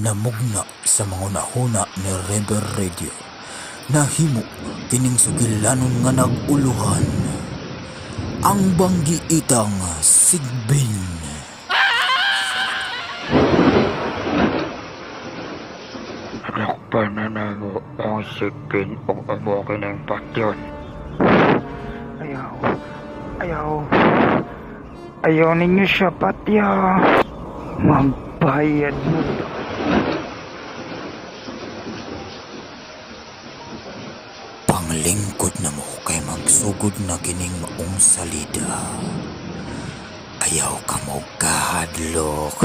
Namugna sa mga hunahuna ni Rebel Radio. Nahimo kining sugilanon nga nag-uluhan. Ang banggiitang Sigbin. Nakpan na namo ang sigbin ug amo kining patyon. Ayaw. Ayaw. Ayaw ninyo siya patya. Magbayad mo. Panglingkod na mo kay magsugod na kining maong salida. Ayaw ka mo kahadlok.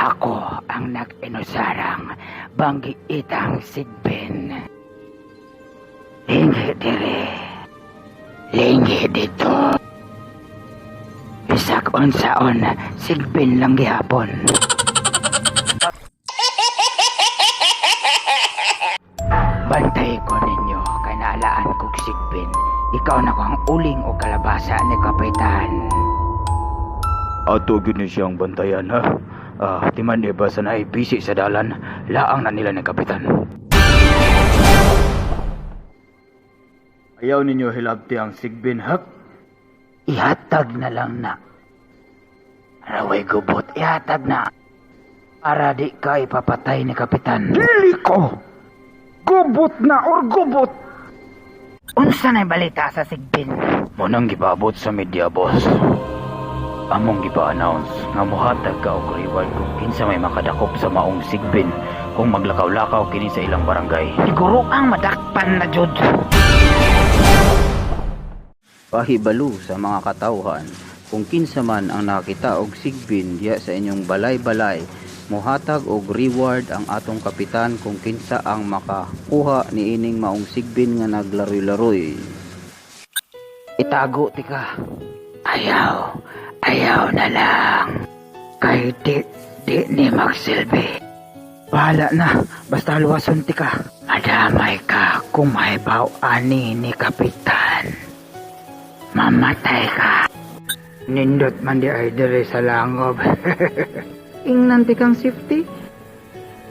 Ako ang nag-inusarang banggiitang sigbin. Linghi dire. Linghi dito. Bisak unsaon, sigbin lang gihapon. Bantay ko ninyo kay naalaan kog sigbin. Ikaw na ko ang uling o kalabasa ni Kapitan. Ato gyud ni siyang bantayan ha. Ah, timan iba sa naay busy sa dalan, laang na nila ni kapitan. Ayaw ninyo hilabti ang sigbin ha. Ihatag na lang na. Raway gubot, ihatag na. Para di ka ipapatay ni Kapitan. Dili ko. Gubot na or gubot. Unsa na balita sa sigbin? Munang gipaabot sa media boss. Among gipa-announce nga mohatag ka og reward kung kinsa may makadakop sa maong sigbin kung maglakaw-lakaw kini sa ilang barangay. Siguro ang madakpan na jud. Pahibalo sa mga katawhan kung kinsa man ang nakita og sigbin diha sa inyong balay-balay, mohatag og reward ang atong kapitan kung kinsa ang makakuha niining maong sigbin nga naglaroy-laroy. Itago tika. Ayaw, ayaw na lang. Kay di, di ni magsilbi. Bahala na, basta luwason tika. Madamay ka kung mahibaw ani ni Kapitan. Mamatay ka. Nindot man di ay diri sa langob. Ingnan tikang safety.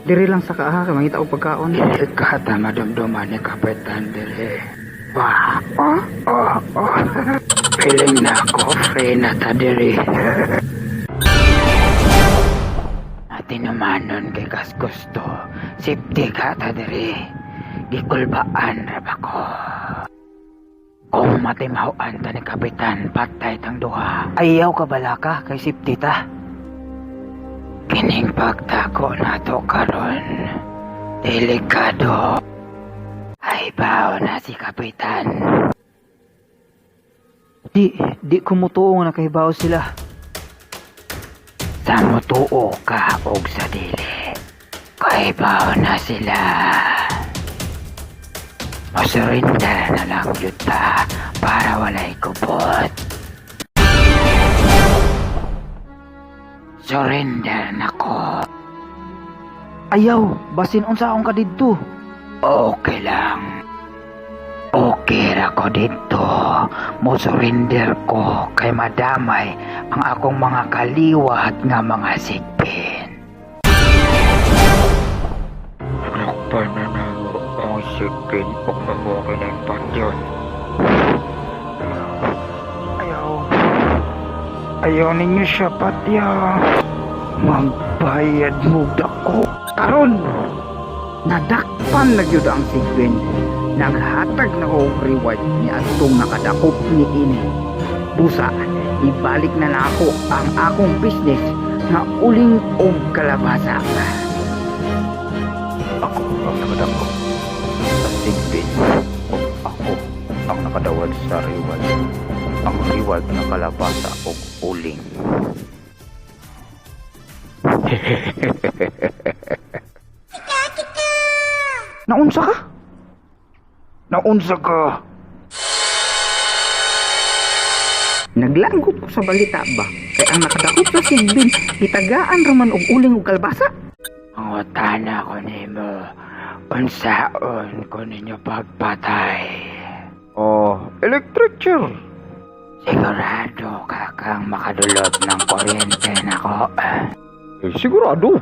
Diri lang sa kaaha kay mangita og pagkaon. Dili ka ta madumduman ni Kapitan diri. Wah, oh, oh, oh. Feeling na ako, free na ta diri. Atinumanon kay kas gusto, safety ka ta diri. Gikulbaan ra ba ko? Kung matimahuan ta ni Kapitan, patay tang duha. Ayaw ka balaka kay safety ta. Kining pagtako nato karon, delikado. Ay bao na si Kapitan. Di di ko mutuo nga nakahibaw sila. Sa mutuo ka og sa dili. Kay bao na sila. Masurrender na lang yun ta para walay kubot. Surrender na ko. Ayaw, basin unsa akong ka didto. Okay lang. Okay ra ko dito. Mo surrender ko kay madamay ang akong mga kaliwat nga mga sigbin. Nakpan na namo ang sigbin ug amo kining patyon. Ayaw. Ayaw ninyo siya patya. Magbayad mo dako. Karon nadakpan na gyud ang sigbin. Naghatag na og reward ni atong nakadakop ni ini. Busa, Ibalik na nako ang akong business nga uling og kalabasa. Ako ang nakadakop sa sigbin ug ako ang nakadawat sa reward. Ang reward nga kalabasa ug uling. Naunsa ka? Naunsa ka? Naglanggot ko sa balita ba? Kay ang nakadakop sa sigbin, gitagaan raman og uling og kalbasa. Pangutana ko nimo, unsaon ko ninyo pagpatay? Oh, electric chair. Sigurado ka kang makadulot ng kuryente nako. Eh, sigurado.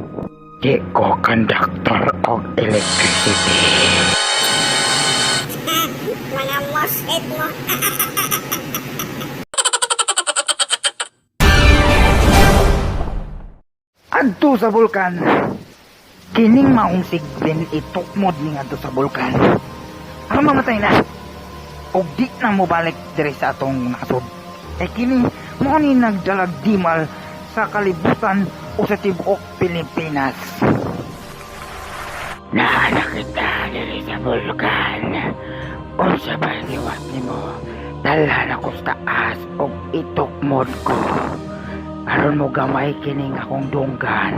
Di ko konduktor og electricity. Mga moshit mo. Adto sa bulkan. Kining maong sigbin itukmod ni ngadto sa bulkan. Aron mamatay na. Og di na mobalik diri sa atong nasod. Kay kini mao ni nagdalag dimal sa kalibutan o sa tibuok Pilipinas. Naana kita diri sa bulkan. Unsa ba giwat nimo? Dalhan ako sa taas og itukmod ko. Aron mo gamay kining akong dunggan.